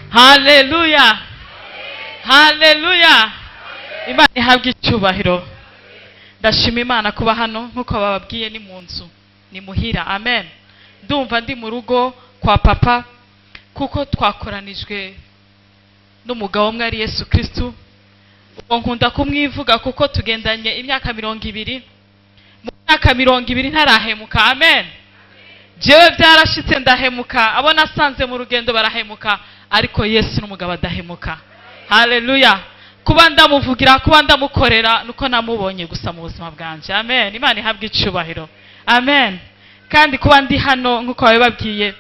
Haleluya, haleluya. Imana ihabwe icyubahiro. Ndashima Imana kuba hano, nkuko bababwiye ni mu nzu, ni muhira. Amen. Ndumva ndi mu rugo kwa papa, kuko twakoranijwe n'umugabo umwe ari Yesu Kristo. Ubwo nkunda kumwivuga kuko tugendanye imyaka 20. Mu myaka 20 ntarahemuka. Amen. Jewe byarashitse ndahemuka, abo nasanze mu rugendo barahemuka, ariko Yesu n'umugabo adahemuka. Haleluya. Kuba ndamuvugira, kuba ndamukorera, nuko namubonye gusa mu buzima bwanje. Amen. Imana ihabwe icyubahiro. Amen. Kandi kuba ndi hano nkuko babibabwiye,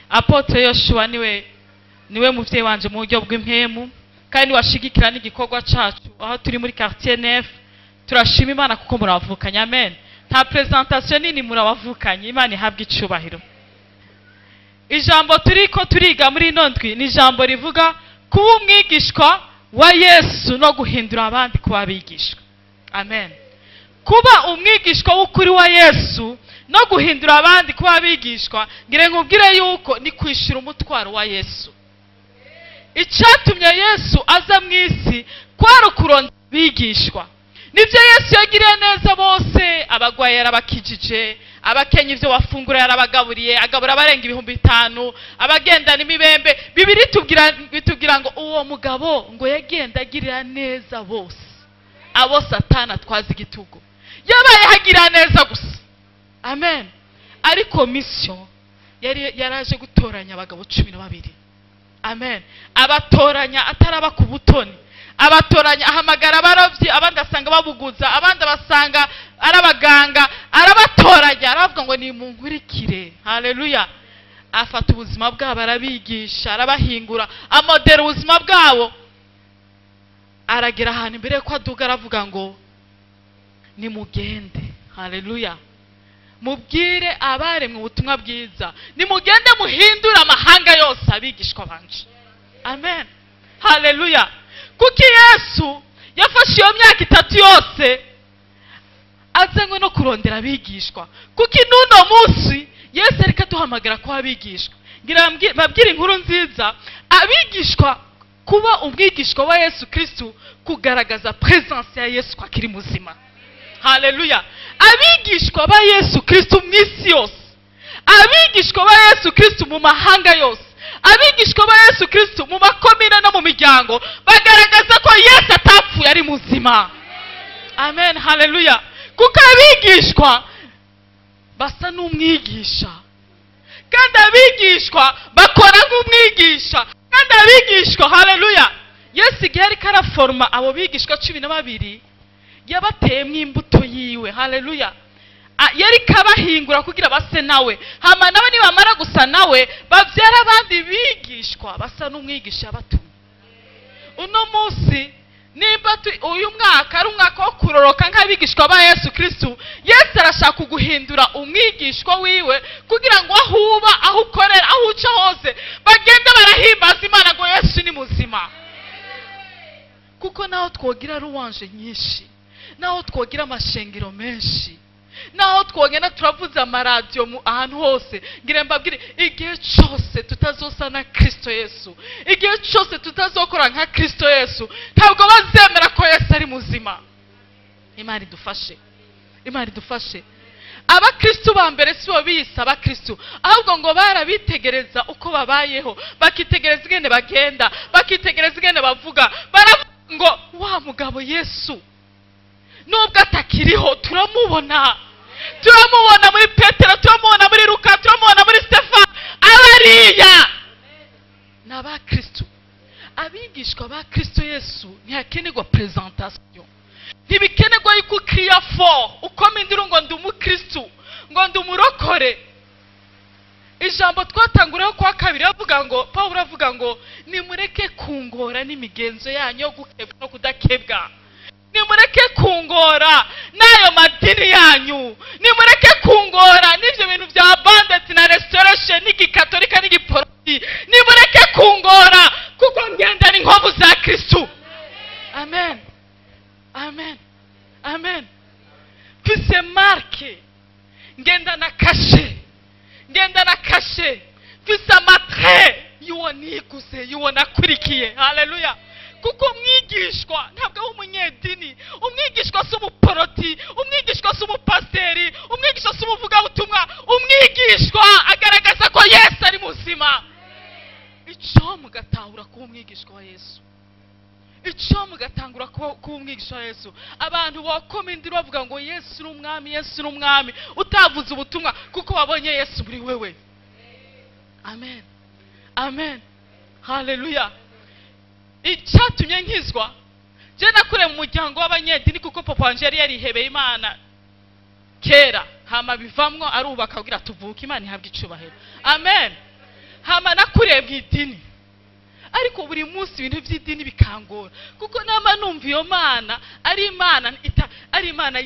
Apotre Yoshua niwe muvyeyi wanje mu buryo bw'impemu, kandi washigikira n'igikorwa cacu aho turi muri quartier neuf. Turashima Imana kuko muravukanye. Amen. Nta presentation nini, murabavukanye. Imana ihabwe icyubahiro. Ijambo turiko turiga muri ino ndwi ni ijambo rivuga kuba umwigishwa wa Yesu no guhindura abandi kuba abigishwa. Amen. Kuba umwigishwa w'ukuri wa Yesu no guhindura abandi kuba abigishwa, ngire nkubwire yuko ni kwishura umutwaro wa Yesu. Icyatumye Yesu aza mu isi kwari ukuronda abigishwa. Nibyo Yesu yagiriye neza bose, abagwaye yarabakijije, abakenye ivyo bafungura yarabagaburiye, agabura abarenga 5000, abagendana imibembe. Bibiri bitubwira ngo uwo mugabo ngo yagenda agirira neza bose, abo Satani atwaza igitugu. Yabaye hagira neza gusa. Amen. Ariko mission yari yaraje gutoranya abagabo 12. Amen. Abatoranya ataraba ku butoni, abatoranya ahamagara abarovyi, abandi asanga babuguza, abandi abasanga arabaganga, arabatoranya aravuga ngo ni munkurikire. Haleluya. Afata ubuzima bwabo arabigisha, arabahingura, amodera ubuzima bwabo. Aragera ahantu imbere ko aduga aravuga ngo nimugende. Haleluya. Mubwire abaremwe ubutumwa bwiza, nimugende muhindure amahanga yose abigishwa banje. Amen. Haleluya. Kuki Yesu yafashe iyo myaka 3 yose azanywe no kurondera abigishwa? Kuki n'uno munsi Yesu ariko aduhamagara ko abigishwa? Ngira babwire inkuru nziza, abigishwa, kuba umwigishwa wa Yesu Kristo kugaragaza presence ya Yesu ko akiri muzima. Haleluya. Abigishwa ba Yesu Kristo mu isi yose, abigishwa ba Yesu Kristo mu mahanga yose, abigishwa ba Yesu Kristo mu makomine no mu miryango, bagaragaza ko Yesu atapfuye ari muzima. Amen. Haleluya. Kuko abigishwa basa n'umwigisha, kandi abigishwa bakora nk'umwigisha, kandi abigishwa, haleluya, Yesu igihe ariko araforma abo bigishwa 12 yabateyemwo imbuto yiwe. Haleluya. Yari kabahingura kugira base nawe, hama nabo nibamara gusa nawe bavyara abandi bigishwa basa n'umwigisha yabatumye. Uno munsi nimba uyu mwaka ari umwaka wo kuroroka nk'abigishwa ba Yesu Kristo, Yesu arashaka kuguhindura umwigishwa wiwe kugira ngo aho uba, aho ukorera, aho uca hose bagende barahimbaza Imana ngo Yesu ni muzima. Kuko naho twogira ruwanje nyinshi, naho twogira amashengero menshi, naho twogenda turavuza amaradiyo ahantu hose, ngira mbabwire, igihe cyose tutazosa na Kristo Yesu, igihe cyose tutazokora nka Kristo Yesu, ntabwo bazemera ko Yesu ari muzima. Imana idufashe, Imana idufashe. Abakristo ba mbere si bo bise abakristo, ahubwo ngo barabitegereza uko babayeho, bakitegereza ingene bagenda, bakitegereza ingene bavuga, baravuga ngo wa mugabo Yesu nubwo atakiriho turamubona, turamubona muri Petero, turamubona muri Luka, turamubona muri Stefano, abariya ni abakristo. Abigishwa ba Kristo Yesu ntihakenerwa presentation, ntibikenerwa yuko ukriya fort ukoma induru ngo ndi umukristo, ngo ndi umurokore. Ijambo twatanguriyeho kwa kabiri avuga ngo, Pawulo avuga ngo nimureke kungora n'imigenzo yanyu yo gukebwa no kudakebwa, nimureke kungora n'ayo madini yanyu, nimureke kungora n'ibyo bintu bya bandit na restoration n'igikatolika n'igiporoti, nimureke kungora kuko ngenda n'inkovu za Kristo. Amen. Amen. Amen. Mfise marke, ngenda na kashe, ngenda na kashe, mfise amatre y'uwo Niguse y'uwo nakurikiye. Haleluya. Kuko umwigishwa ntabwo ari umunyedini, umwigishwa si umuporoti, umwigishwa si umupasiteri, umwigishwa si umuvugabutumwa. Umwigishwa agaragaza ko Yesu ari muzima. Icyo mugatahura kuba umwigishwa wa Yesu, icyo mugatangura kuba umwigishwa wa Yesu. Abantu bakoma induru bavuga ngo Yesu ni umwami, Yesu ni umwami, utavuze ubutumwa kuko wabonye Yesu muri wewe. Amen, amen, haleluya. Icyatumye nkizwa, je nakure mu muryango w'abanyedini kuko papa wanje yari yarihebeye Imana kera, hama bivamwo arubaka kugira tuvuke. Imana ihabwe icubahiro. Amen. Hama nakuriye mu idini, ariko buri munsi ibintu by'idini bikangora, kuko nama numva iyo Mana ari Imana ari Imana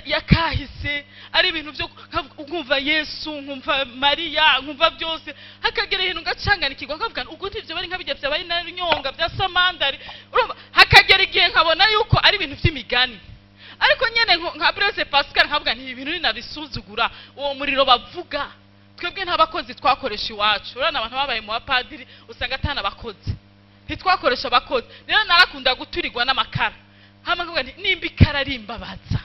yakahise, ari ibintu byo nkumva Yesu, nkumva Mariya, nkumva byose. Hakagera ikintu ngacanganikirwa, nkavuga ubwo ntibyo bari nkabijya byabaye na nyonga bya samandari. Urumva, hakagera igihe nkabona yuko ari ibintu by'imigani, ariko nyene nka Blaise Pascal nkavuga nti ibintu ninabisuzugura, uwo muriro bavuga twebwe nta bakozi twakoresha iwacu. Urabona abantu babaye mu bapadiri usanga atana abakozi, ntitwakoresha abakozi. Rero narakunda guturirwa n'amakara, hama nkavuga nti nimba ikara ari imbabaza,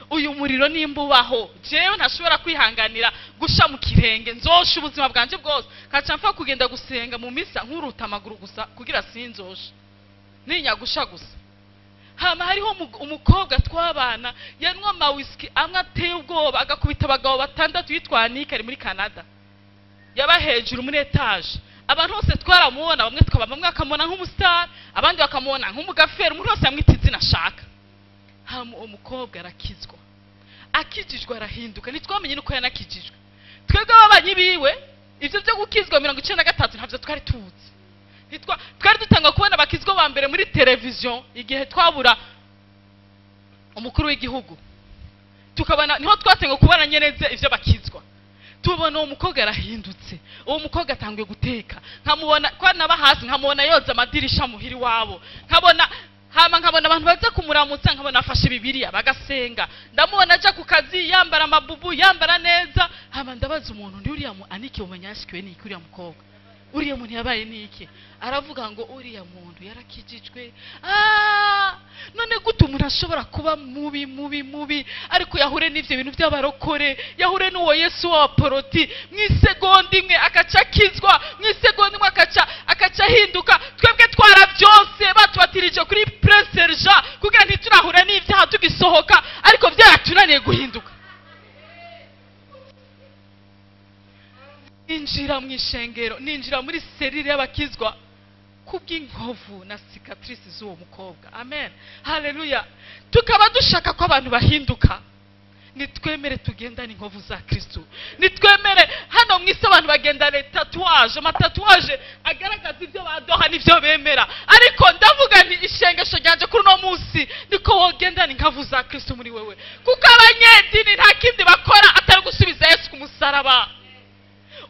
uyu muriro nimba ubaho, jewe ntashobora kwihanganira gusha mu kirenge, nzosha ubuzima bwanje bwose. Kaca mfa kugenda gusenga mu misa nkuruta amaguru gusa kugira sinzoshe, ninya gusha gusa. Hama hariho umukobwa twabana yanwa amawisiki amwe ateye ubwoba, agakubita abagabo batandatu, yitwa Anike, ari muri Canada, yaba hejuru muri etage. Abantu bose twaramubona, bamwe twaba bamwe bakamubona nk'umustar, abandi bakamubona nk'umugaferi, umuntu wese yamwita izina ashaka. Hama uwo mukobwa arakizwa, akijijwe arahinduka, ntitwamenye nuko yanakijijwe. Twebwe ababanyi biwe ivyo byo gukizwa 93 ntavyo twari tuzi. Twari dutanga kubona abakizwa ba mbere muri televiziyo igihe twabura umukuru w'igihugu, tukabona niho twatenga kubona nyeneze ivyo bakizwa. Tubona uwo mukobwa arahindutse, uwo mukobwa atanguye guteka, nkamubona kwa naba hasi, nkamubona yoza amadirisha muhiri wabo, nkabona hama nkabona abantu baza kumuramutsa, nkabona afashe Bibiliya bagasenga, ndamubona aja ku kazi yambara amabubu, yambara neza. Hama ndabaza umuntu ndi uriya mu Anike umenya yashikiwe niki uriya mukobwa, uriya muntu yabaye niki? Aravuga ngo uriya muntu yarakijijwe. None gute umuntu ashobora kuba mubi mubi mubi, ariko yahure n'ivyo bintu by'abarokore, yahure n'uwo Yesu w'abaporoti, mu isegonda imwe akaca akizwa, mu isegonda imwe akaca ahinduka. Twebwe twarabyose batubatirije kuri Prince Serge kugira ntiturahure n'ivyaha tugisohoka, ariko byaratunaniye guhinduka. Ninjira mu ishengero, ninjira muri serire y'abakizwa kubw'inkovu na cicatrice z'uwo mukobwa. Amen, haleluya. Tukaba dushaka ko abantu bahinduka, nitwemere tugendane inkovu za Kristo. Nitwemere hano mu isi abantu bagendane tatouage, amatatouage agaragaza ibyo badoha n'ibyo bemera, ariko ndavuga nti ishengesho ryanje kuri uno munsi niko wogendana inkovu za Kristo muri wewe, kuko abanyedini nta kindi bakora atari gusubiza Yesu ku musaraba.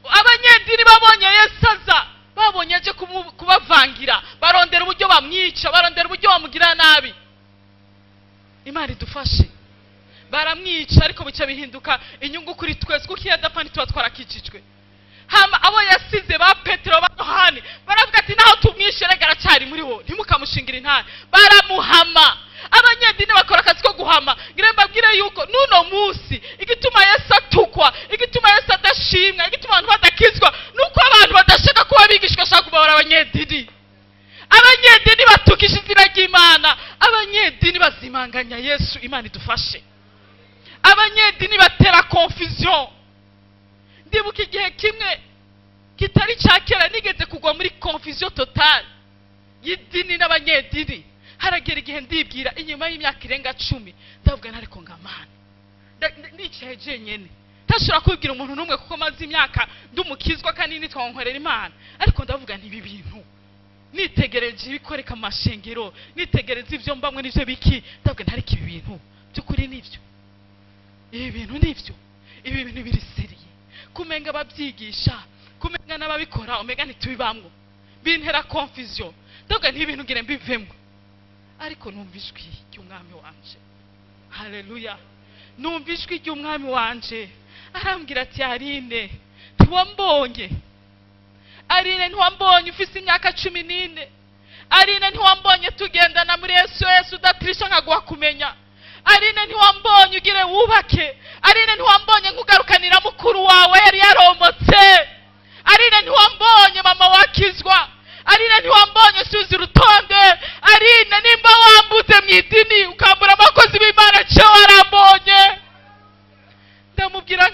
Abanyedini babonye Yesu aza, babonye aje kubavangira, barondera uburyo bamwica, barondera uburyo bamugira nabi. Imana idufashe. Baramwica ariko bica bihinduka inyungu kuri twese, kuko iyo adapfa ntituba twarakijijwe. Hama abo yasize ba Petero ba Yohani baravuga ati naho tumwishe rega aracyari muri bo, ntimukamushingira intare. Baramuhama. Abanyedini bakora akazi ko guhama. Ngira mbabwire yuko nuno munsi igituma Yesu atukwa, igituma Yesu adashimwa, igituma abantu badakizwa, nuko abantu badashaka kuba abigishwa, bashaka kuba abanyedini. Abanyedini batukisha izina ry'Imana, abanyedini bazimanganya Yesu. Imana idufashe. Abanyedini batera confusion. Ndibuka igihe kimwe kitari cya kera nigeze kugwa muri confusion totale y'idini n'abanyedini. Haragera igihe ndibwira inyuma y'imyaka irenga 10, ndavuga ariko ngamana nicaye jenyene, ntashobora kubibwira umuntu n'umwe kuko maze imyaka ndumukizwa kandi nitwa nkorera Imana, ariko ndavuga nti ibi bintu nitegereje ibikoreka mu mashengero, nitegereza ivyo mbamwe n'ivyo biki, ndavuga nti ariko ibi bintu by'ukuri nivyo, ibi bintu nivyo, ibi bintu biriseriye, kumenga ababyigisha, kumenga n'ababikora, umenga ntitubibamwo, bintera confusion. Ndavuga nti ibintu ngire mbivemwo, ariko numva ijwi ry'umwami wanje. Haleluya. Numva ijwi ry'umwami wanje arambwira ati Aline, ntiwambonye? Aline ntiwambonye ufise imyaka 14, Aline ntiwambonye tugendana muri SOS udatirisha nkaguha kumenya, Aline ntiwambonye ugire wubake, Aline ntiwambonye nkugarukanira mukuru wawe yari yaromotse, Aline ntiwambonye mama wakizwa, Aline ntiwambonye suzi urutonde, Aline nimba wambuze mu idini ukambura abakozi b'Imana cyo warambonye. Ndamubwira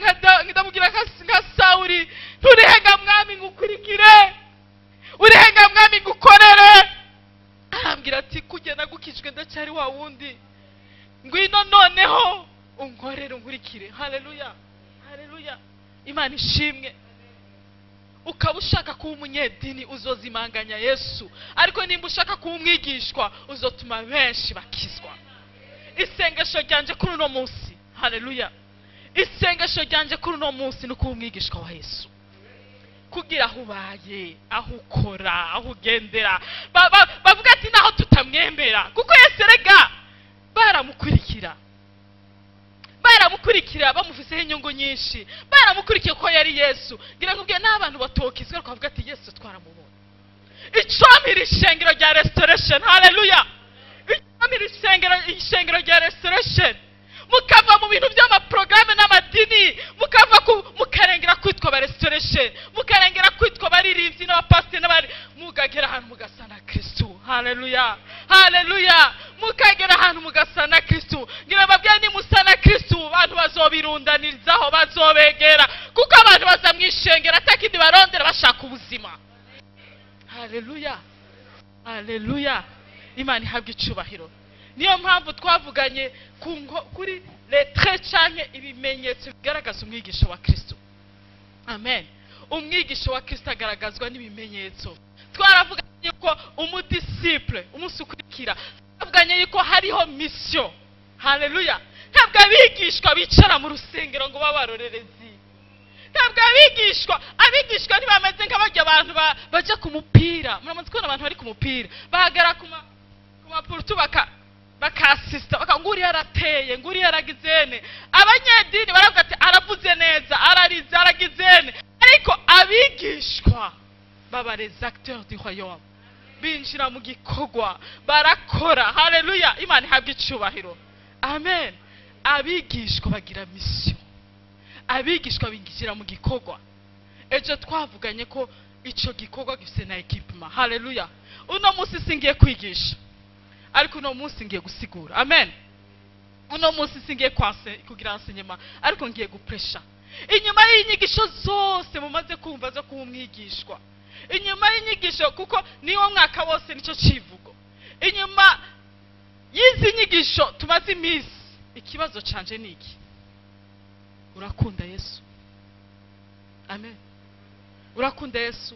nka Sawuli, nturihenga mwami ngukurikire, urihenga mwami ngukorere. Arambwira ati kugenda gukijwe ndacyari wa wundi, ngwino noneho unkorere unkurikire. Haleluya, haleluya, Imana ishimwe. Ukaba ushaka kuba umunyedini uzozimanganya Yesu, ariko nimba ushaka kuba umwigishwa uzotuma benshi bakizwa. Isengesho ryanje kuri uno munsi, haleluya, isengesho ryanje kuri uno munsi ni kuba umwigishwa wa Yesu, kugira aho ubaye, aho ukora, aho ugendera, bavuga ati naho tutamwemera, kuko Yesu erega baramukurikira, baramukurikira bamufiseho inyungu nyinshi, baramukurikiye ko yari Yesu. Ngira nkubwiye n'abantu batokizwa ariko bavuga ati Yesu twaramubonye. Icomira ishengero rya Restoration, haleluya, icomira ishengero rya Restoration, mukava mu bintu by'amaprograme n'amadini, mukava mukarengera kwitwa ba Restoration, mukarengera kwitwa baririmbyi n'abapasiteri n'abari, mukagera ahantu mugasa na Kristo. Haleluya, haleluya, mukagera ahantu mugasa na Kristo. Ngira babwiye ni musa na Kristo, abantu bazobirundanirizaho, bazobegera, kuko abantu baza mwishengera atakindi barondera, bashaka ubuzima. Haleluya, haleluya, Imana ihabwe icubahiro. Niyo mpamvu twavuganye kuri letre canke ibimenyetso bigaragaza umwigisha wa Kristo. Amen. Umwigisha wa Kristo agaragazwa n'ibimenyetso. Twaravuganye ko umudisciple umusukurikira, twavuganye yuko hariho mission. Haleluya. Ntabwo abigishwa bicara mu rusengero ngo babarorerezi. Ntabwo abigishwa ntibameze nk'abajya abantu bajya ku mupira. Muramaze kubona abantu bari ku mupira bahagara ku mapurutu bakasista, nguri yarateye, nguri yaragizene. Abanyedini baravuga ati aravuze neza, ararize, aragizene. Ariko abigishwa baba les acteurs du royaume, binjira mu gikorwa, barakora. Haleluya, Imana ihabwe icubahiro. Amen. Abigishwa bagira mission, abigishwa binjira mu gikorwa. Ejo twavuganye ko ico gikorwa gifise na equipment. Haleluya. Uno munsi singiye kwigisha, ariko uno munsi ngiye gusigura. Amen. Uno munsi singiye kugira enseignement, ariko ngiye gupresha. Inyuma y'inyigisho zose mumaze kumva zo kuba umwigishwa, inyuma y'inyigisho, kuko niwo mwaka wose nico civugo, inyuma y'izi nyigisho tumaze iminsi, ikibazo canje ni iki: urakunda Yesu? Amen. Urakunda Yesu?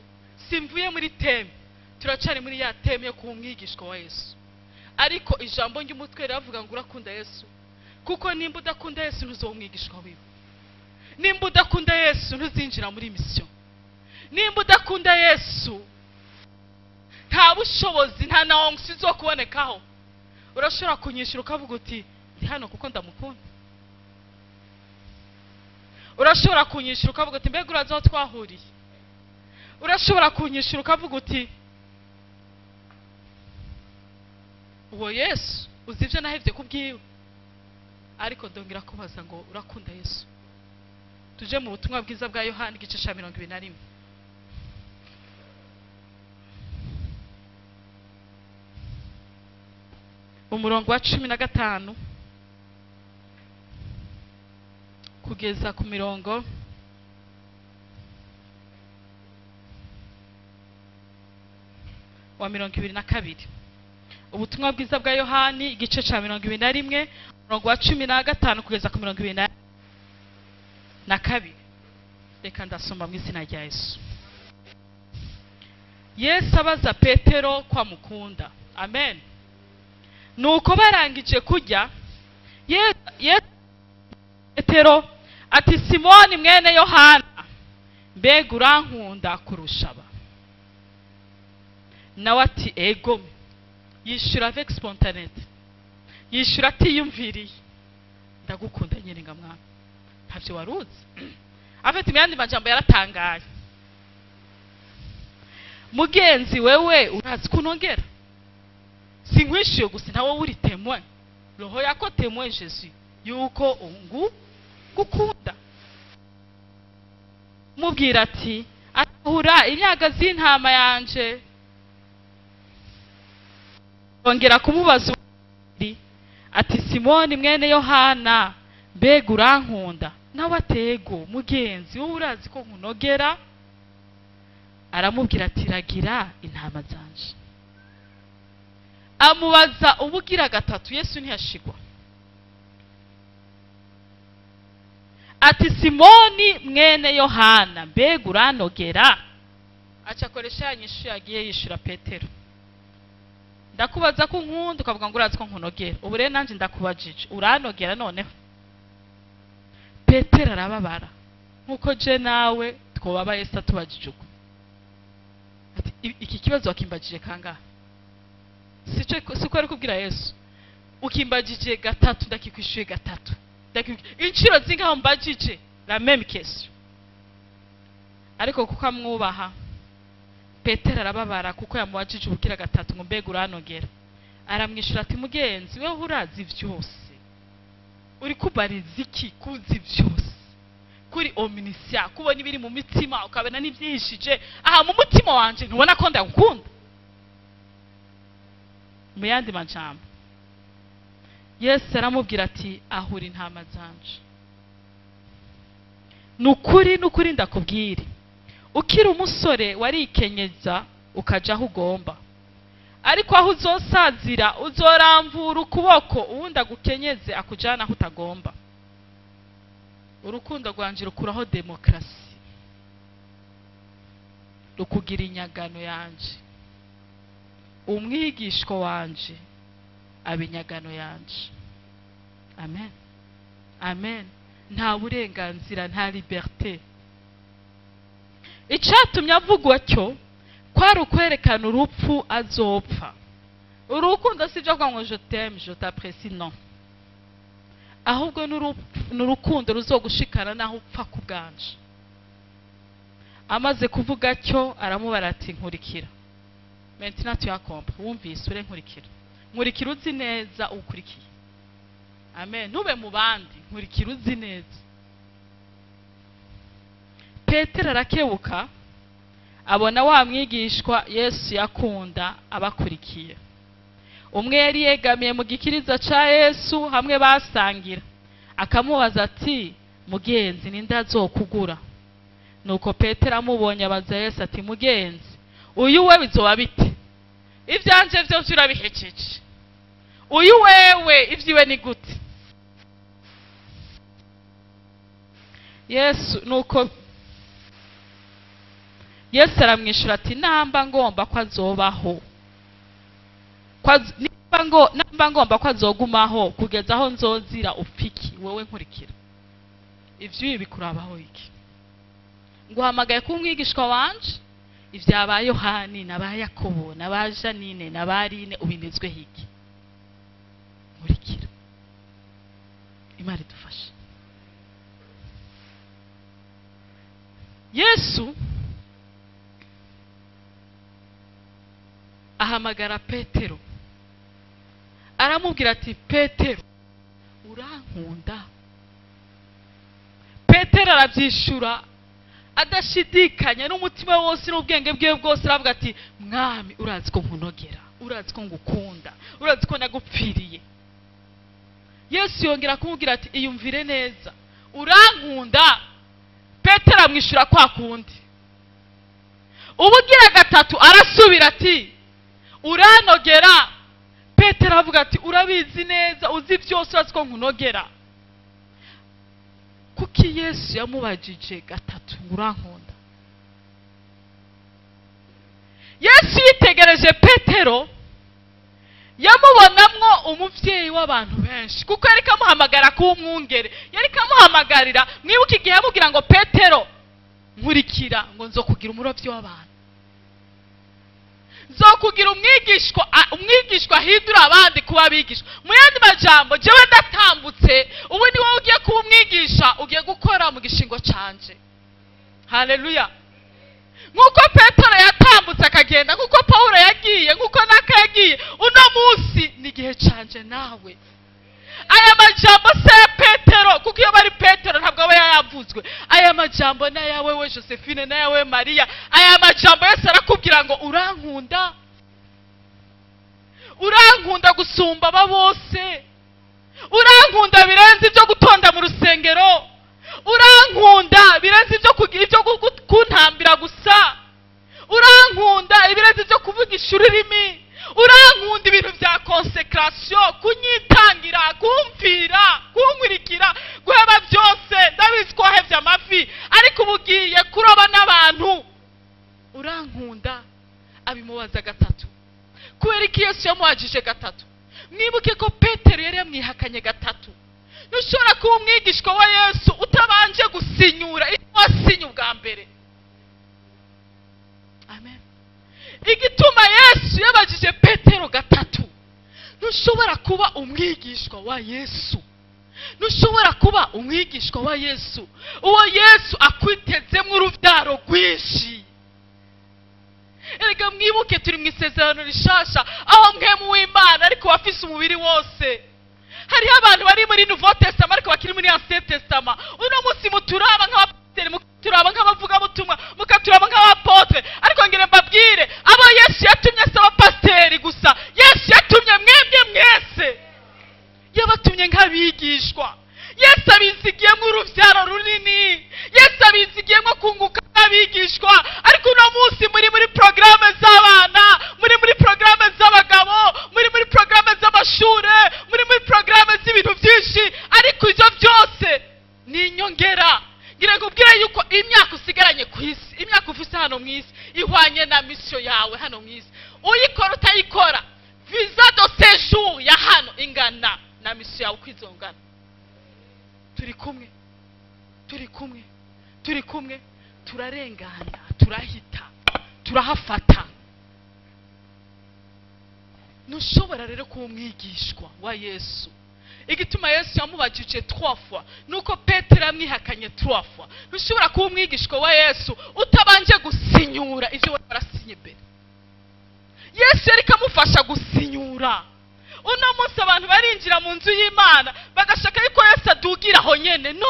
Simvuye muri teme, turacari muri ya teme yo kuba umwigishwa wa Yesu, ariko ijambo ry'umutwe riravuga ngo urakunda Yesu, kuko nimba udakunda Yesu ntuzoba umwigishwa wiwe. Nimba udakunda Yesu ntuzinjira muri mission. Nimba udakunda Yesu nta bushobozi, nta na onction izokubonekaho. Urashobora kunyishura ukavuga uti ndi hano kuko ndamukunda. Urashobora kunyishura ukavuga uti mbega urazi aho twahuriye. Urashobora kunyishura ukavuga uti uwo Yesu uzi ibyo nahevye kubwiwe. Ariko ndongera kubaza ngo urakunda Yesu? Tuje mu butumwa bwiza bwa Yohana igice ca 21. Umurongo wa 15 kugeza ku mirongo wa 22. Ubutumwa bwiza bwa Yohani igice ca 21 umurongo wa 15 kugeza ku 22. Reka ndasoma mu izina rya Yesu. Yesu abaza Petero kwa mukunda. Amen. Nuko barangije kurya, Yesu Petero ati Simoni mwene Yohana, mbega urankunda kurusha aba? Nawe ati ego. Yishura avec spontanéité, yishura atiyumviriye, ndagukunda nyine nga mwana, ntavyo waruzi. Afite imyandi majambo yaratangaye. Mugenzi wewe urazi kunongera, sinkwishyuye gusa nawe uri témoin, roho yako témoin Jésus yuko ungu gukunda. Mubwira ati atahura imyaga z'intama yanje. Yongera kumubaza ati Simoni mwene Yohana, mbega urankunda? Nawe atego mugenzi wowe urazi ko nkunogera. Aramubwira ati ragira intama zanje. Amubaza ubugira gatatu, Yesu ntiyashigwa. Ati Simoni mwene Yohana, mbega uranogera? Aca akoresha ya nyishu yagiye yishura Petero. Ndakubaza ko nkunda ukavuga ngo urazi ko nkunogera, ubu rero nanjye ndakubajije uranogera noneho? Petero arababara nkuko je nawe twobaba Yesu atubajije uko. Ati iki kibazo wakimbajije kangahe? Siko ari kubwira Yesu, ukimbajije gatatu ndakikwishuye gatatu, inshuro zingaho mbajije la même question. Ariko kuko amwubaha Petero arababara kuko yamubajije ubugira gatatu ngo mbega uranogera. Aramwishura ati mugenzi wewe urazi vyose, uri kubariza iki kuzi vyose, kuri omniscient kubona ibiri mu mitima ukabona n'ibyihishije aha mu mutima wanje, ntubona ko ndagukunda? Mu yandi majambo Yesu aramubwira ati ahura intama zanje. Nukuri nukuri ndakubwira, ukiri umusore warikenyeza ukaja aho ugomba, ariko aho uzosazira uzoramvura ukuboko uwundi agukenyeze akujana aho utagomba. Urukundo rwanje rukuraho demokarasi, rukugira inyagano yanje. Umwigishwa wanje aba inyagano yanje. Amen, amen. Nta burenganzira, nta liberté. Icatumye avugwa cyo kwari ukwerekana urupfu azopfa. Urukundo si byo kuvuga ngo je t'aime, je t'apprécie, non. Ahubwo n'urukundo ruzogushikana naho upfa ku bwanje. Amaze kuvuga cyo aramubara ati nkurikira. Maintenant tu as compris, wumvise ure nkurikira. Nkurikira uzi neza ukurikiye. Amen. Ntube mu bandi, nkurikira uzi neza. Petero arakebuka abona wa mwigishwa Yesu yakunda abakurikiye. Umwe yari yegamiye mu gikiriza ca Yesu hamwe basangira, akamubaza ati mugenzi ninde azokugura? Nuko Petero amubonye abaza Yesu ati mugenzi uyu we bizoba bite? Ivyanje vyose urabihejeje, uyu wewe ivyiwe ni gute? Yesu nuko Yesu aramwishura ati namba ngomba ko azobaho, namba ngomba ko azogumaho kugeza aho nzozira upfiki, wewe nkurikira. Ivyo bikurabaho iki? Nguhamagaye ku mwigishwa wanje, ivyaba Yohani n'aba Yakobo n'aba Janine n'aba Aline ubinezwe hiki? Nkurikira. Imana idufashe. Yesu ahamagara Petero aramubwira ati Petero urankunda? Petero arabyishura adashidikanya n'umutima wose n'ubwenge bwiwe bwose, aravuga ati mwami urazi ko nkunogera, urazi ko ngukunda, urazi ko nagupfiriye. Yesu yongera kumubwira ati iyumvire neza, urankunda? Petero amwishura kwa kundi. Ubugira gatatu arasubira ati uranogera? Petero avuga ati urabizi neza, uzi byose, urazi ko nkunogera. Kuki Yesu yamubajije gatatu urankunda? Yesu yitegereje Petero yamubonamwo umuvyeyi w'abantu benshi, kuko yari kamuhamagara kuba umwungere, yari kamuhamagarira. Mwibuke igihe yamubwira ngo Petero nkurikira, ngo nzokugira umurovyi w'abantu, nzokugira umwigishwa, umwigishwa ahindura abandi kuba abigishwa. Mu yandi majambo, jewe ndatambutse, ubu ni wowe ugiye kuba umwigisha, ugiye gukora mu gishingo canje. Haleluya. Nkuko Petero yatambutse yatambutse akagenda, nk'uko Pawulo yagiye, nk'uko Naka yagiye, uno munsi ni igihe canje nawe. Aya majambo se ya Petero, kuko iyo bari Petero ntabwo aba yayavuzwe. Aya majambo ni ayawe we Josephine, ni ayawe Maria. Aya majambo Yesu arakubwira ngo urankunda, urankunda gusumba aba bose, urankunda birenze ibyo gutonda mu rusengero, urankunda birenze ibyo kuntambira gusa, urankunda ibirenze ibyo kuvugisha ururimi, urankunda ibintu bya consecration, kunyitangira, kumvira, kunkurikira, guheba byose. Ndabizi ko wahevye amafi, ariko ubu ugiye kuroba n'abantu. Urankunda. Abimubaza gatatu. Kubera iki Yesu yamubajije gatatu? Mwibuke ko Petero yari yamwihakanye gatatu. Ntushobora kuba umwigishwa wa Yesu utabanje gusinyura icyo wasinye ubwa mbere. Amen. Igituma Yesu yabajije Petero gatatu, ntushobora kuba umwigishwa wa Yesu, ntushobora kuba umwigishwa wa Yesu uwo Yesu akwitezemo urubyaro rwinshi. Erega mwibuke turi mu isezerano rishasha, aho mwemu w'Imana ariko wafise umubiri wose. Hariho abantu bari muri Nouveau Testament ariko bakiri muri Ancien Testament. Uno munsi muturaba nk'abapasiteri, muturaba nk'abavugabutumwa, mukaturaba nk'abapotre, ariko ngire mbabwire, abo Yesu yatumye si abapasiteri gusa, Yesu yatumye mwebwe mwese, yabatumye nk'abigishwa. Yesu abizigiyemo urubyaro runini, Yesu abizigiyemo kunguka n'abigishwa. Ariko uno munsi muri muri porogaramu z'abana, muri muri porogaramu z'abagabo, muri muri porogaramu z'amashure, muri muri porogaramu z'ibintu byinshi, ariko ibyo byose ni inyongera. Ngira ngo ubwire yuko imyaka usigaranye ku isi, imyaka ufise hano mu isi, ihwanye na misiyo yawe hano mu isi. Uyikora utayikora, visa de séjour ya hano ingana na misiyo yawe uko izongana. Turi kumwe, turi kumwe, turi kumwe, turarengana, turahita, turahafata. Ntushobora rero kuba umwigishwa wa Yesu. Igituma Yesu yamubajije 3 fois nuko Petero yamwihakanye 3 fois. Ntushobora kuba umwigishwa wa Yesu utabanje gusinyura ivyo warasinye mbere. Yesu yari kamufasha gusinyura. Uno munsi abantu barinjira mu nzu y'Imana bagashaka yuko Yesu adugira aho nyene. No,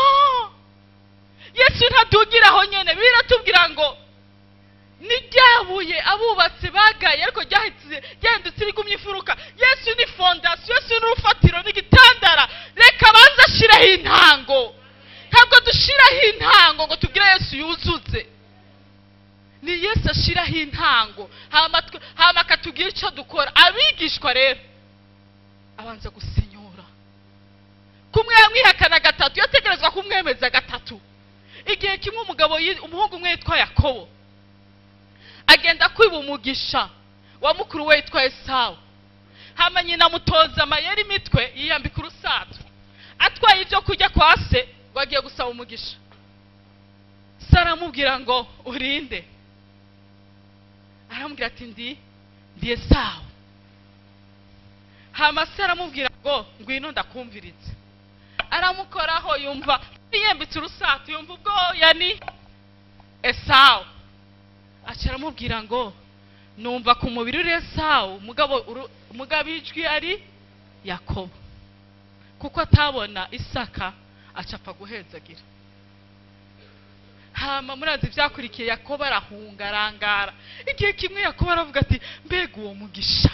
Yesu ntadugira aho nyene. Biratubwira ngo ni ryabuye abubatsi bagaye ariko ryahindutse rigumye imfuruka. Yesu ni fondation, Yesu ni urufatiro n'igitandara. Reka banza ashiraho intango. Ntabwo dushiraho intango ngo tubwire Yesu yuzuze. Ni Yesu ashiraho intango, hama akatubwira icyo dukora. Abigishwa rero abanza gusinyura. Kumwe yamwihakana gatatu, yategerezwa kumwemeza gatatu. Igihe kimwe umugabo, umuhungu umwe yitwa Yakobo, agenda kwiba umugisha wa mukuru we yitwa Esawu. Hama nyina amutoza amayeri imitwe, yiyambika urusato, atwaye ibyo kurya kwa se ngo agiye gusaba umugisha. Se aramubwira ngo urinde? Aramubwira ati ndi Esawu. Hama se aramubwira ngo ngwino ndakumvirize. Aramukoraho yumva yiyambitse urusato, yumva ubwoya ni Esawu. Aca aramubwira ngo numva ku mubiri uri Esawu, mugabo ijwi ari Yakobo. Kuko atabona Isaka aca apfa guhezagira. Hama murazi ivyakurikiye, Yakobo arahunga arangara. Igihe kimwe Yakobo aravuga ati mbega uwo mugisha,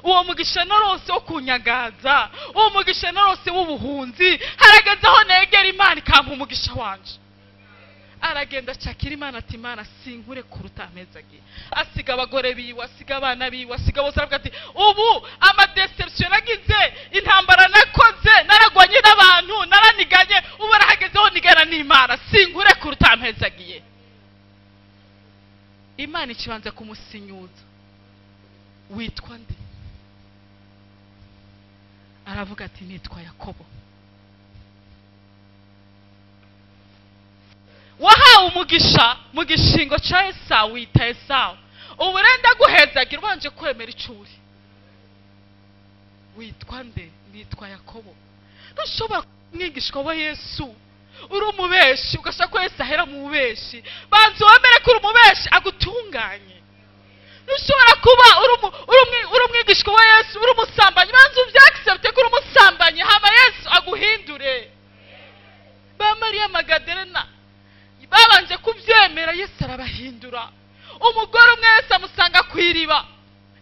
uwo mugisha narose wo kunyagaza, uwo mugisha narose w'ubuhunzi, harageze aho negera Imana ikampa umugisha wanje. Aragenda acakira Imana ati Imana sinkure kuruta amezagiye. Asiga abagore biwe, asiga abana biwe, asiga bose. Aravuga ati ubu amadeception nagize, intambara nakoze, naragwanye n'abantu, naraniganye, ubu arahagezeho nigana n'Imana, sinkure kuruta amezagiye. Imana ikibanza kumusinyuza. Witwa nde? Aravuga ati nitwa Yakobo. Wahawe umugisha mu gishingo ca Esawu, wita Esawu. Ubu rero ndaguhezagira ubanje kwemera icuri. Witwa nde? Nitwa Yakobo. Ntushobora kuba umwigishwa wa Yesu uri umubeshi, ugashaka ko Yesu ahera mu bubeshi. Banza wemere ko uri umubeshi agutunganye. Ntushobora kuba uri umwigishwa wa Yesu uri umusambanyi. Banza ubyaccepte ko uri umusambanyi, hama Yesu aguhindure. Ba Mariya Magadelena babanje kubyemera, Yesu arabahindura. Umugore umwe Yesu amusanga ku iriba,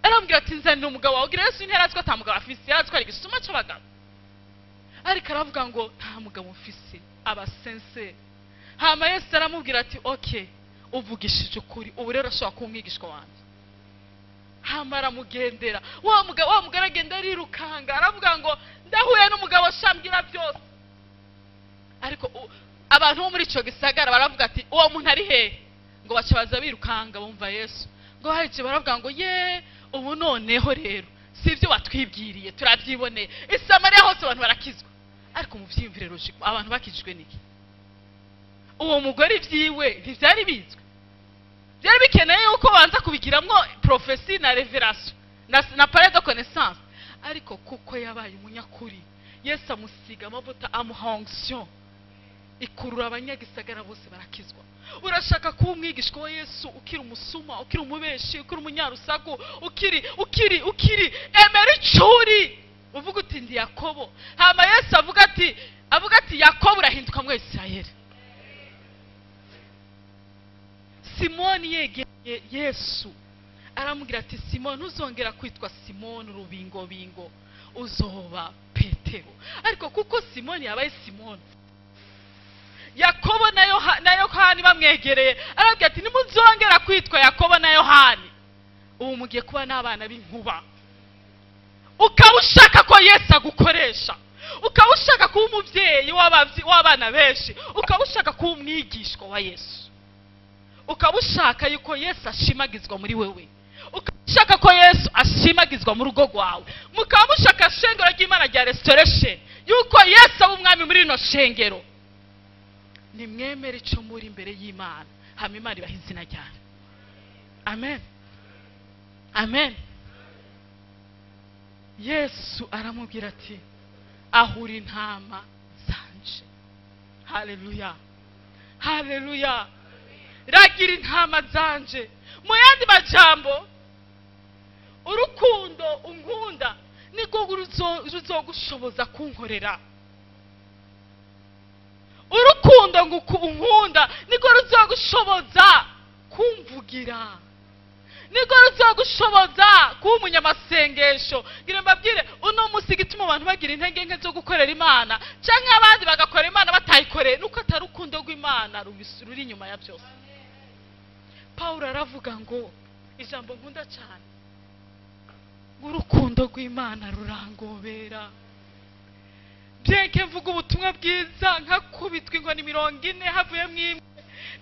aramubwira ati nzanira umugabo wawe. Yesu ntiyarazwi ata mugabo afise, yarazwi ari igisuma cy'abagabo, ariko aravuga ngo nta mugabo mfise, aba sense. Hama Yesu aramubwira ati okay, uvugishije ukuri, ubu rero ashobora kuba umwigishwa wanjye. Hama aramugendera. Wa mugore agenda arirukanga, aravuga ngo ndahuye n'umugabo shambwira byose. Ariko abantu bo muri ico gisagara baravuga ati uwo muntu ari hehe? Ngo baca baza birukanga bumva Yesu. Ngo haje baravuga ngo ye, ubu noneho rero si ibyo watwibwiriye turabyiboneye. I Samariya hose abantu barakizwa. Ariko mu vyiyumvire logique, abantu bakijijwe niki? Uwo mugore ibyiwe ntivyari bizwi, byari bikeneye yuko banza kubigiramwo prophecy na revelation na parole de connaissance. Ariko kuko yabaye umunyakuri, Yesu amusiga amavuta, amuha onction, ikurura abanyagisagara bose barakizwa. Urashaka kuba umwigishwa wa Yesu ukiri umusuma, ukiri umubeshi, ukiri umunyarusaku, ukiri ukiri ukiri emera icuri, uvuga uti ndi Yakobo. Hama Yesu avuga ati Yakobo urahinduka mwe Isirayeli. Simoni yegereye Yesu aramubwira ati Simoni, ntuzongera kwitwa Simoni urubingobingo, uzoba Petero. Ariko kuko Simoni yabaye Simoni, Yakobo na Yohani bamwegereye arabwira ati nimuzongera kwitwa Yakobo na Yohani, ubu mugiye kuba n'abana b'inkuba. Ukaba ushaka ko Yesu agukoresha, ukaba ushaka kuba umubyeyi w'abana benshi, ukaba ushaka kuba umwigishwa wa Yesu, ukaba ushaka yuko Yesu ashimagizwa muri wewe, ukaba ushaka ko Yesu ashimagizwa mu rugo rwawe, mukaba mushaka shengero ry'Imana rya restoration, yuko Yesu aba umwami muri rino shengero. Nimwemere ico muri imbere y'Imana, hama Imana ibaha izina ryayo. Amen, amen. Yesu aramubwira ati ahura intama zanje. Haleluya, haleluya. Ragira intama zanje. Mu yandi majambo, urukundo unkunda niko ruzogushoboza kunkorera. Urukundo unkunda niko ruzogushoboza kumvugira, niko ruzogushoboza kuba umunyamasengesho. Ngira mbabwire, uno munsi igituma abantu bagira intege nke zo gukorera Imana canke abandi bagakora Imana batayikoreye, nuko atari urukundo rw'Imana ruri inyuma ya byose. Paulo aravuga ngo ijambo nkunda cyane, urukundo rw'Imana rurangobera. Byenke mvuga ubutumwa bwiza nkakubitwa inkoni 40 havuyemo imwe,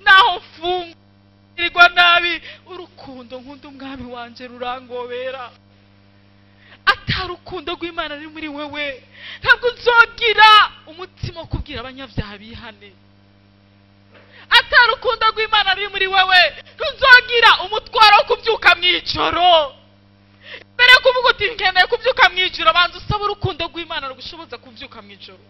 naho mfungirwa nabi, urukundo nkunda umwami wanje rurangobera. Atari urukundo rw'Imana ruri muri wewe, ntabwo uzogira umutima wo kubwira abanyabyaha bihane. Atari urukundo rw'Imana ruri muri wewe, ntuzogira umutwaro wo kubyuka mu ijoro. Mbere yo kuvuga uti nkeneye kubyuka mu ijoro, banza usaba urukundo rw'Imana rugushoboza kubyuka mu ijoro.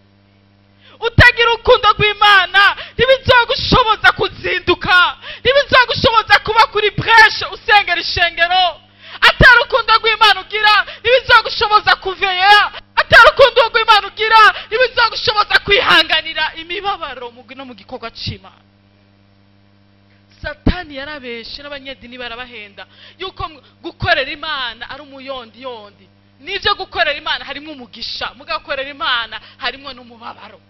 Utagira urukundo rw'Imana ntibizogushoboza kuzinduka, ntibizogushoboza kuba kuri breshe usengera ishengero. Atari urukundo rw'Imana ugira ntibizogushoboza kuveya. Atari urukundo rw'Imana ugira ntibizogushoboza kwihanganira imibabaro no mu gikorwa c'Imana. Satani yarabeshe n'abanyedini barabahenda yuko gukorera Imana ari umuyondi yondi. Nivyo gukorera Imana harimo umugisha, mugakorera Imana harimo n'umubabaro.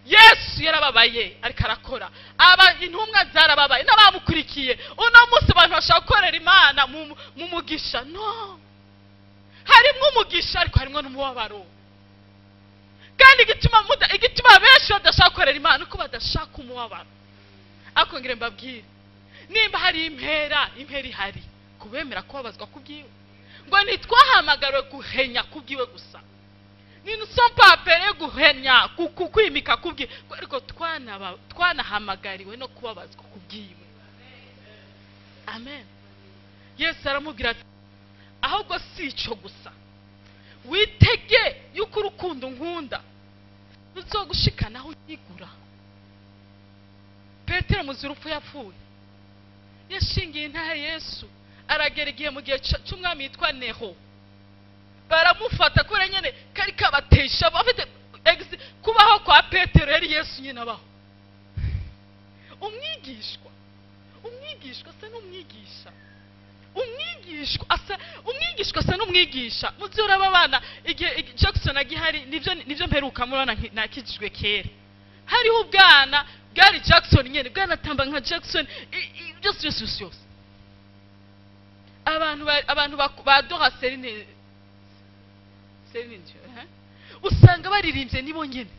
Yesu yarababaye ariko arakora, aba intumwa zarababaye n'abamukurikiye. Uno munsi abantu bashaka gukorera Imana mu mugisha, no, harimo umugisha ariko harimo n'umubabaro. Kandi igituma benshi badashaka gukorera Imana uko badashaka umubabaro. Ariko ngire mbabwire, nimba hari impera, impera ihari kubemera kubabazwa kubwiwe. Ngo ntitwahamagariwe guhenya kubwiwe gusa, ni nous sommes pas appelés guhenya kwimika kubwiwe, ariko twanahamagariwe no kubabazwa kubwiwe. Amen. Yesu aramubwira ati ahubwo si ico gusa, witege yuko urukundo nkunda ruzogushikanaho unyigura. Petero muzi urupfu yapfuye, yashingiye intahe Yesu Aragera igihe mu gihe c'umwami yitwa Nero, baramufata kubera nyene kari kabatesha bafite kubaho kwa Petero yari Yesu nyine abaho. Umwigishwa asa n'umwigisha, umwigishwa asa n'umwigisha. Muzora abana igihe Jackson agihari, nivyo mperuka murabona nakijijwe kera, hariho ubwana bwari Jackson nyene bwanatamba nka Jackson byose byose byose. Abantu badora Celine Dion, usanga baririmbye nibo nyene.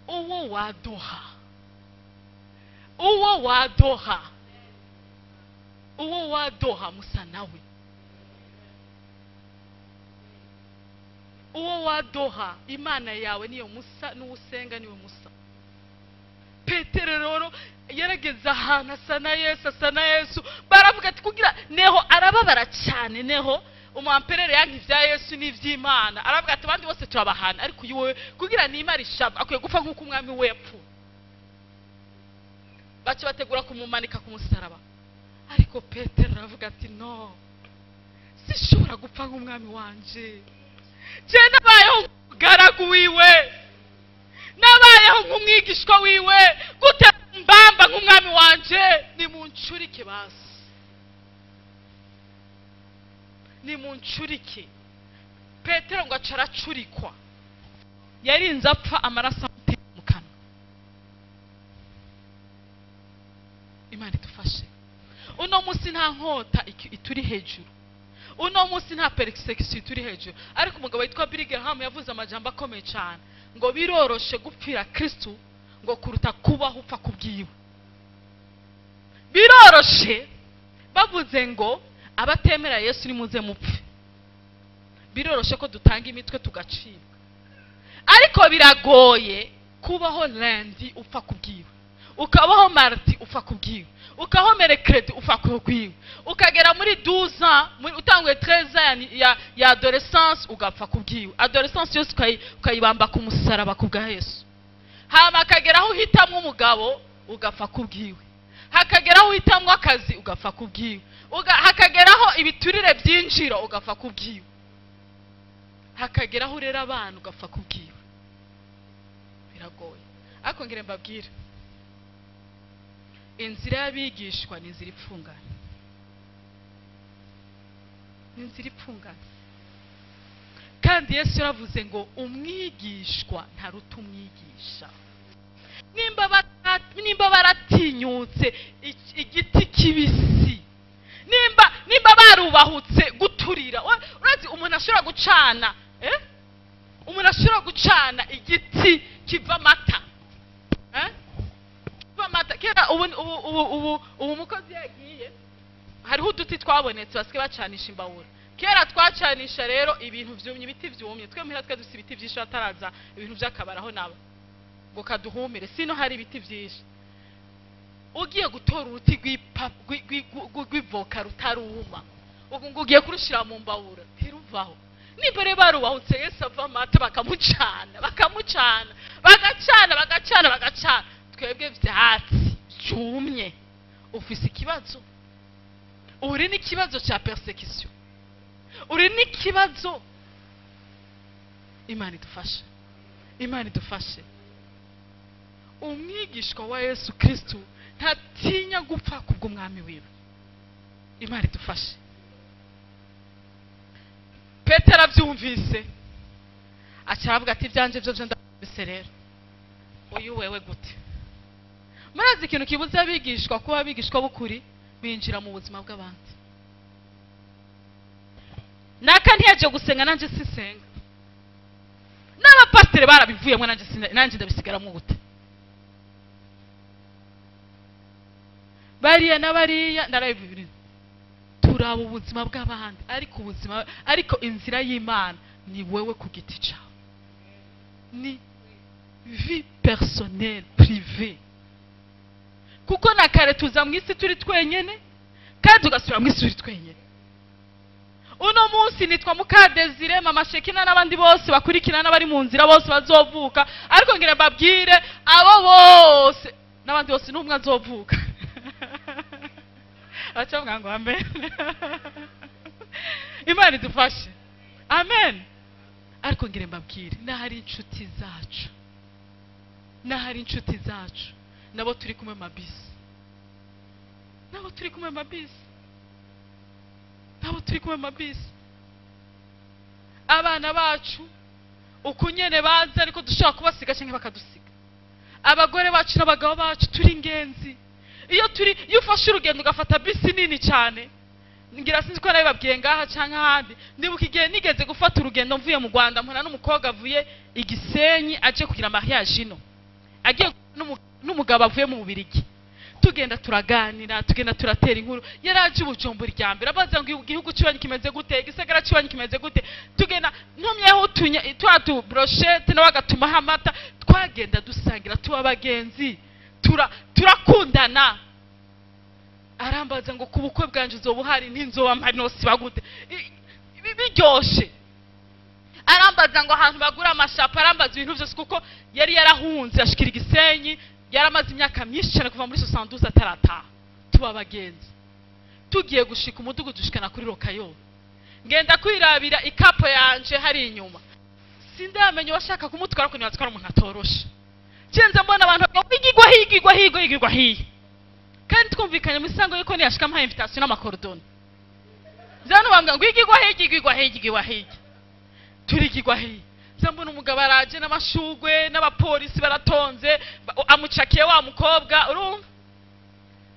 Uwo wadoha musa nawe, uwo wadoha Imana yawe niyo musa, n'usenga niwe musa. Petero rero yarageze ahantu asa na Yesu, baravuga ati kugira Neho arababara cyane. Neho umwamperere yanka ibya Yesu n'iby'Imana, aravuga ati abandi bose turabahana, ariko uyu wewe kugira nimara ishavu akwiye gupfa nk'uko umwami we yapfuye. Baca bategura kumumanika ku musaraba, ariko Petero aravuga ati no, sishobora gupfa nk'umwami wanje. Je nabayeho nk'umugaragu wiwe, nabayeho nk'umwigishwa wiwe, gute mbamba nk'umwami wanje? Nimuncurike basi, nimuncurike. Petero ngo aca aracurikwa, yarinze apfa amaraso amutera mu kanwa. Imana idufashe. Uno munsi nta nkota ituri hejuru, uno munsi nta persecution ituri hejuru, ariko umugabo witwa Billy Graham yavuze amajambo akomeye cyane ngo biroroshe gupfira Kristo ngo kuruta kubaho upfa kubwiwe. Biroroshe, bavuze ngo abatemera Yesu nimuze mupfe, biroroshe ko dutanga imitwe tugacibwa, ariko biragoye kubaho lundi upfa kubwiwe, ukabaho mardi upfa kubwiwe, ukabaho mercredi upfa kubwiwe, ukagera muri 12 ans, utanguye 13 ans ya adolescence ugapfa kubwiwe. Adolescence yose ukayibamba ku musaraba kubwa Yesu. Hama akageraho uhitamwo umugabo ugapfa kubwiwe, hakageraho uhitamwo akazi ugapfa kubwiwe, hakageraho ibiturire byinjira ugapfa kubwiwe, hakageraho urera abana ugapfa kubwiwe. Biragoye, ariko ngire mbabwire, inzira y'abigishwa ni inzira ipfunganye, ni inzira ipfunganye. Kandi Yesu yaravuze ngo umwigishwa ntaruta umwigisha. Nimba baratinyutse igiti kibisi, nimba barubahutse guturira, urazi umuntu ashobora gucana umuntu ashobora gucana igiti kiva amata, amata. Kera ubu umukozi yagiye, hariho uduti twabonetse basike bacanisha imbabura. Kera twacanisha rero ibintu vyumye, ibiti vyumye. Twe muhira twe dufite ibiti vyinshi bataraza ibintu vy'akabaraho nabo ngo kaduhumire, sino hari ibiti vyinshi. Ugiye gutora uruti rw'ivoka rutaruma, ngo ugiye kurushira mu mbabura, ntiruvaho. Nimba rero barubahutse Yesu ava amata bakamucana, bagacana, bagacana, bagacana. Twebwe vyatsi byumye. Ufise ikibazo, uri n'ikibazo cya persecution, uri n'ikibazo. Imana idufashe, Imana idufashe. Umwigishwa wa Yesu Kristo ntatinya gupfa kubw'umwami wiwe. Imana idufashe. Petero avyumvise aca aravuga ati ivyanje vyo ndabyumvise rero, uyu wewe gute? Murazi ikintu kibuza abigishwa kuba abigishwa b'ukuri? Binjira mu buzima bw'abandi. Naka ntiyaje gusenga, nanje sisenga. N'abapasiteri barabivuyemo, nanje ndabisigaramo gute? Bariya na bariya ndarabivuriza. Turaba ubuzima bw'abandi, ariko ubuzima, ariko inzira y'Imana ni wewe ku giti cyawe, ni vie personnelle privée. Kuko na kare tuza mu isi turi twenyene, kandi tugasubira mu isi turi twenyene. Uno munsi nitwa Mukadesire, mama Shekina n'abandi bose bakurikirana n'abari mu nzira bose bazovuka, ariko ngira mbabwire abo bose n'abandi bose n'umwe azovuka. Bacavuga ngo amen. Imana idufashe. Amen. Ariko ngire mbabwire, n'ahari inshuti zacu, n'ahari inshuti zacu nabo turi kumwe mabisi, nabo turi kumwe mabisi, nabo turi kumwe mabisi. Abana bacu uko nyene baza ariko dushobora kubasiga cyangwa bakadusiga. Abagore bacu n'abagabo bacu turi ingenzi. Iyo ufashe urugendo ugafata bisi nini cyane, ngira sinzi ko nabibabwiye ngaha cyangwa ahandi, ndibuka igihe nigeze gufata urugendo mvuye mu Rwanda, mpura n'umukobwa avuye Igisenyi aje kugira mariage ino, agiye n'umugabo avuye mu Bubirigi. Tugenda turaganira, tugenda turatera inkuru. Yaraje Bujumbura irya mbere, abaza ngo igihugu cy'iwanyu kimeze gute, igisagara cy'iwanyu kimeze gute. Tugenda ntumyeho twa tu brochette nawe agatumaho amata, twagenda dusangira tuba abagenzi, turakundana. Arambaza ngo ku bukwe bwanje uzoba uhari, ntinzoba mpari nosiba gute, biryoshe. Arambaza ngo ahantu bagura amashapa, arambaza ibintu byose, kuko yari yarahunze ashikira Igisenyi, yaramaze imyaka myinshi cyane kuva muri 72 atarataha. Tuba abagenzi. Tugiye gushika umudugudu dushikana kuri Rokayo, ngenda kwirabira ikapo yanje hari inyuma, sindamenye washaka kumutwara ko nibatwara umuntu atoroshe. Cenza mbona abantu bagigwa higigwa higwa higigwa hiye, kandi twumvikanye mu isango yuko niyashika mpa invitation n'amakordoni. Zano bambwa ngo igigwa higigwa higigwa higi, turigigwa hiye. Mbona umugabo araje n'amashugwe n'abapolisi baratonze, amucakiye wa mukobwa, urumva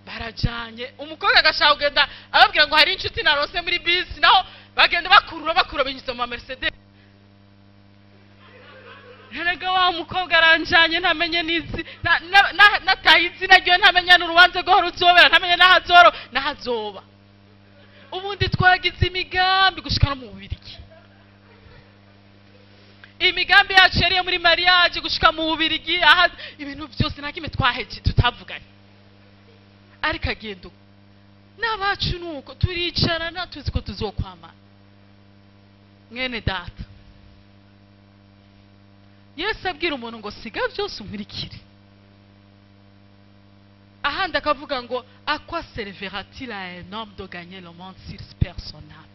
barajanye. Umukobwa agashaka kugenda ababwira ngo hari inshuti narose muri bisi, naho bagenda bakurura bakura binjiza mu Mercedes. Erega wa mukobwa aranjanye, ntamenye n'izi nataye izina ryo, ntamenye n'urubanza rwo ruzobera, ntamenye n'ahazoro n'ahazoba. Ubundi twagize imigambi gushika no mu Bubirigi. Imigambi yacu yari muri mariage gushika mu Bubirigi, aha ibintu byose nta kimwe twaheje tutavuganye. Ariko agenda n'abacu nuko turicarana tuzi ko tuzokwama. Mwene data, Yesu abwira umuntu ngo siga byose unkurikire. Ahandi akavuga ngo à quoi servira-t-il à un homme de gagner le monde s'il perd son âme?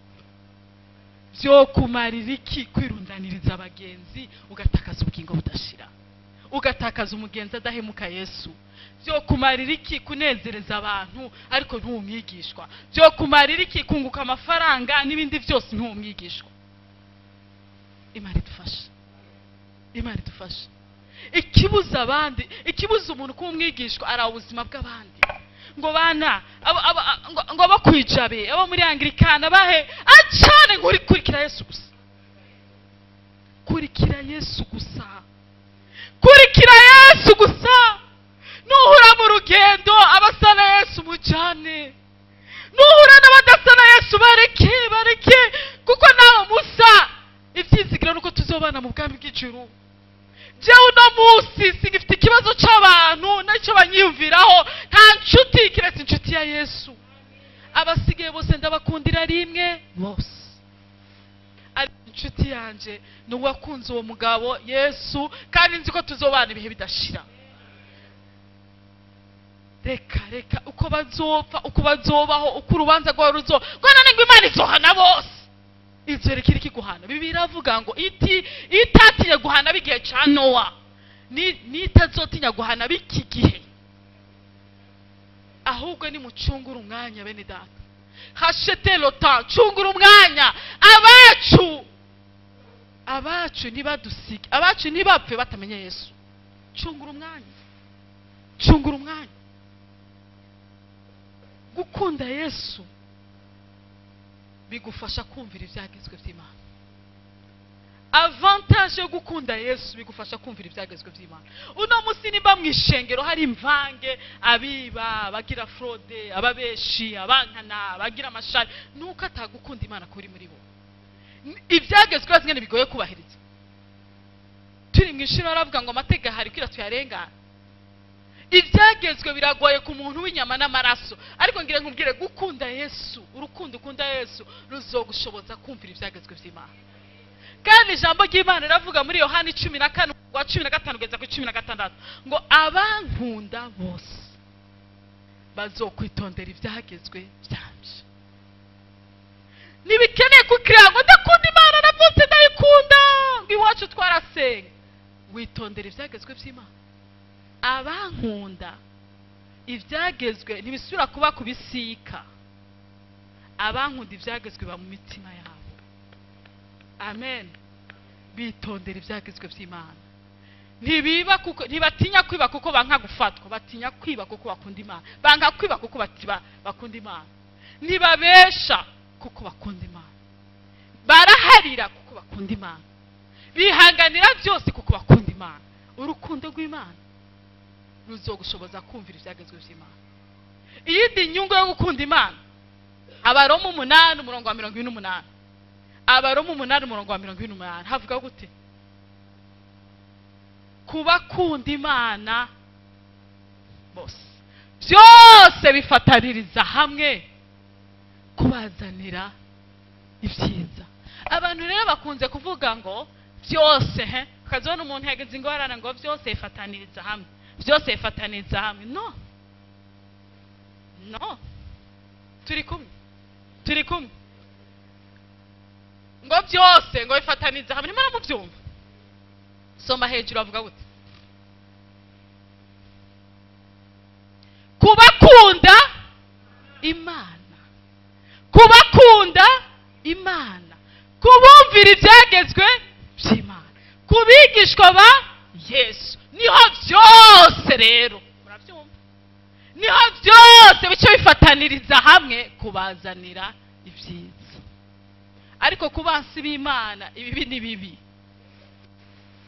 Byo kumarira iki kwirundaniriza abagenzi ugatakaza ubugingo budashira, ugatakaza umugenzi adahemuka Yesu? Byo kumarira iki kunezereza abantu ariko ntumwigishwa? Byo kumarira iki kunguka amafaranga n'ibindi byose ntumwigishwa? Imana idufashe, Imana idufashe. Ikibuza abandi, ikibuza umuntu kuba umwigishwa ari ubuzima bw'abandi. Ngo bana ngo bakwijabe abo muri Anglikana bahe acane ngo kurikira Yesu gusa, kurikira Yesu gusa, kurikira Yesu gusa. Nuhura mu rugendo abasa na Yesu mujane, nuhura n'abadasa na Yesu bareke, bareke, kuko nawe musa. Ivyizigiro nuko tuzobana mu bwami bw'ijuru. Jewe uno munsi singifite ikibazo c'abantu n'icyo banyiyumviraho, nta nshuti kiretse inshuti ya Yesu. Abasigaye bose ndabakundira rimwe bose. Ari inshuti yanje ni uwakunze uwo mugabo Yesu, kandi nzi ko tuzobana ibihe bidashira. Reka reka uko bazopfa, uko bazobaho, uko urubanza rwawe ruzo, ngo none ngo Imana izohana bose. Izoreka iriki guhana. Bibiliya iravuga ngo iti itatinya guhana bigihe ca Nowa, nitazotinya guhana biki gihe. Ahubwo ni mucungura umwanya bene data, hashete lota, cungura umwanya. Abacu ntibadusige, abacu ntibapfe batamenye Yesu. Cungura umwanya, cungura umwanya. Gukunda Yesu bigufasha kumvira ibyagezwe by'Imana. Avantage yo gukunda Yesu bigufasha kumvira ibyagezwe by'Imana. Uno musi nimba mu ishengero hari imvange, abiba, abagira fraude, ababeshi, abankana, abagira amashari, nuko atagukunda Imana kuri muri bo. Ibyagezwe bazingene bigoye kubahiriza. Turi mu ishuri baravuga ngo amateka hari kwira tuyarengana. Ibyagezwe biragoye ku muntu w'inyama n'amaraso, ariko ngira nkubwire gukunda Yesu, urukundo ukunda Yesu ruzogushoboza kumvira ibyagezwe by'Imana. Kandi ijambo ry'Imana riravuga muri Yohana 14 wa 15 kugeza ku 16 ngo abankunda bose Bazokwitondera ibyagezwe byanje. Ntibikeneye kukira ngo ndakunda Imana, navutse ndayikunda, ngo iwacu twarasenga. Witondera ibyagezwe by'Imana. Abankunda ibyagezwe ntibisubira kuba kubisika. Abankunda ibyagezwe biba mu mitima yabo. Amen. Bitondera ibyagezwe by'Imana. Ntibiba kuko ntibatinya kwiba kuko banka gufatwa, batinya kwiba kuko bakunda Imana. Banka kwiba kuko bakunda Imana. Ntibabesha kuko bakunda Imana. Baraharira kuko bakunda Imana. Bihanganira byose kuko bakunda Imana. Urukundo rw'Imana ruzogushoboza kumvira ibyagezwe by'Imana. Iyindi nyungu yo gukunda Imana, Abaroma 8 umurongo wa 48. Abaroma 8 umurongo wa 48 havuga gute? Kubakunda Imana bose byose bifataniriza hamwe kubazanira ibyiza. Abantu rero bakunze kuvuga ngo byose, he ukazibona umuntu yagize ingorane ngo byose bifataniriza hamwe, byose bifataniriza hamwe. No, no, turi kumwe, turi kumwe. Ngo byose ngo bifataniriza hamwe, nimara mubyumva. Soma hejuru avuga gute? Kubakunda Imana, kubakunda Imana, kubumvira ibyagezwe by'Imana, kubigishwa ba Yesu. Niho byose rero, murabyumva, niho byose bice bifataniriza hamwe kubazanira ibyiza. Ariko kubansi b'Imana ibibi ni bibi.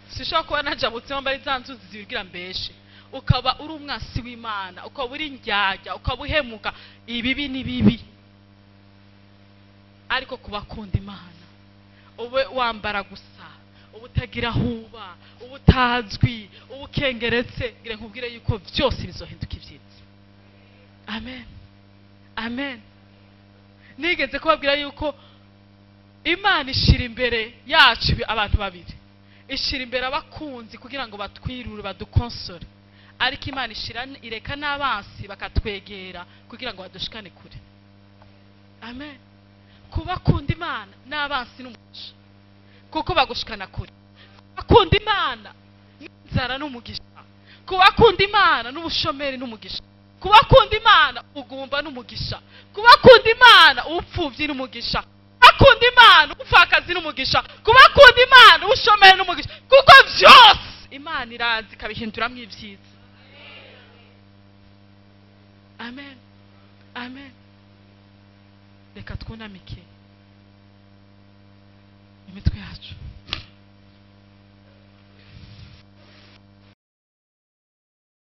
Sishobora kuba najabutse mbari za nzuzi zibwira mbeshe. Ukaba uri umwansi w'Imana, ukaba uri indyarya, ukaba uhemuka, ibibi ni bibi. Ariko kubakunda Imana, ube wambara gusa, ubutagira huba, ubutazwi, ubukengeretse, ngira nkubwire yuko byose bizohinduka ibyiza. Amen. Amen. Nigeze kubabwira yuko Imana ishira imbere yacu abantu babiri. Ishira imbere abakunzi kugira ngo batwirure, badukonsore. Ariko Imana ishira ireka n'abansi bakatwegera kugira ngo badushikane kure. Amen. Kubakunda Imana n'abansi n'umugisha, kuko bagushikana kure. Kubakunda Imana n'inzara n'umugisha. Kubakunda Imana n'ubushomeri n'umugisha. Kubakunda Imana ugumba n'umugisha. Kubakunda Imana ubupfubyi n'umugisha. Kubakunda Imana ubupfakazi n'umugisha. Kubakunda Imana ubushomeri n'umugisha. Kuko byose Imana irazi ikabihinduramo ibyiza. Amen. Amen. Reka twunamike imitwe yacu.